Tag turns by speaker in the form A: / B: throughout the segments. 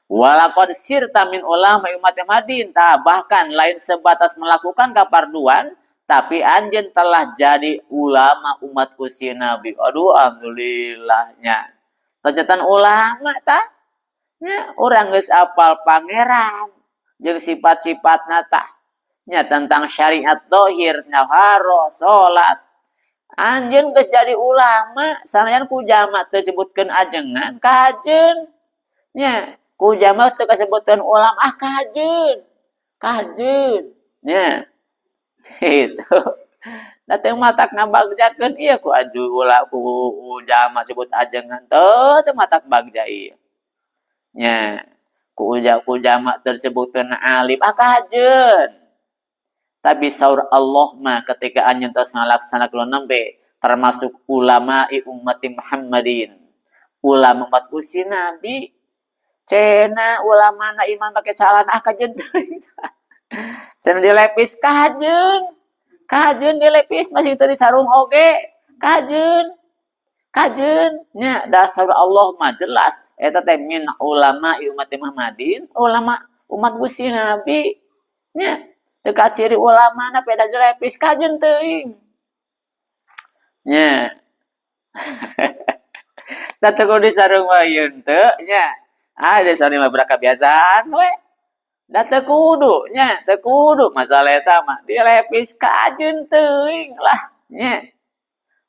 A: Walaqad sirta min ulama umat Muhammadin. Tah, bahkan lain sebatas melakukan kaparduan, tapi anjeun telah jadi ulama umat Gusti Nabi. Aduh, alhamdulillahnya. Ternyata ulama tah nya, urang geus apal Pangeran jeung sifat-sifatna tah nya, tentang syariat dohir, nyaharo, salat. Anjeun geus jadi ulama sanajan ku jama teu disebutkeun ajengan, kajeun nya. Ku jama teu kasebutkeun ulama, ah, kajeun, kajeun nya. Itu da teu matak ngabagjakeun ieu ku aju ula ku jama sebut ajengan, teu teu matak bagja ieu nya. Ku jama tersebutkeun alim, ah, kajeun. Tapi saur Allah mah, ketika anjeun tos ngalaksanakeun, nembe termasuk ulama umat Muhammadin, ulama umat Gusti Nabi. Cenah ulama na iman pakai calana, ah, kajeun teuing. Cenah dilepis, kajeun, kajeun. Dilepis masih teu sarung oge, kajeun, kajeun nya. Dasar Allah mah jelas eta teh min ulama umat Muhammadin, ulama umat Gusti Nabi nya. Teu ciri ulama na peda dilepis, kajeun teuing nya. Da teu kudu sarung mah teu nya. Ah, di sarung mah kebiasaan we. Da teu kudu nya, teu kudu masalah eta mah. Dilepis, kajeun teuing lah nya.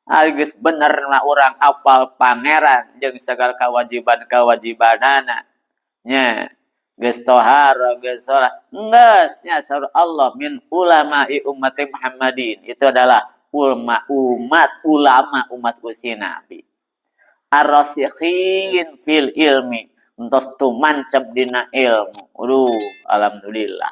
A: Ah, geus bener mah urang apal Pangeran jeung segala kewajiban-kewajibanana nya, geus toharo, geus salat, geus nya. Saur Allah, min ulama'i umat Muhammadin, itu adalah ulama umat, ulama umat Gusti Nabi. Ar-rasikhin fil ilmi, entos tumancep dina ilmu. Aduh, alhamdulillah.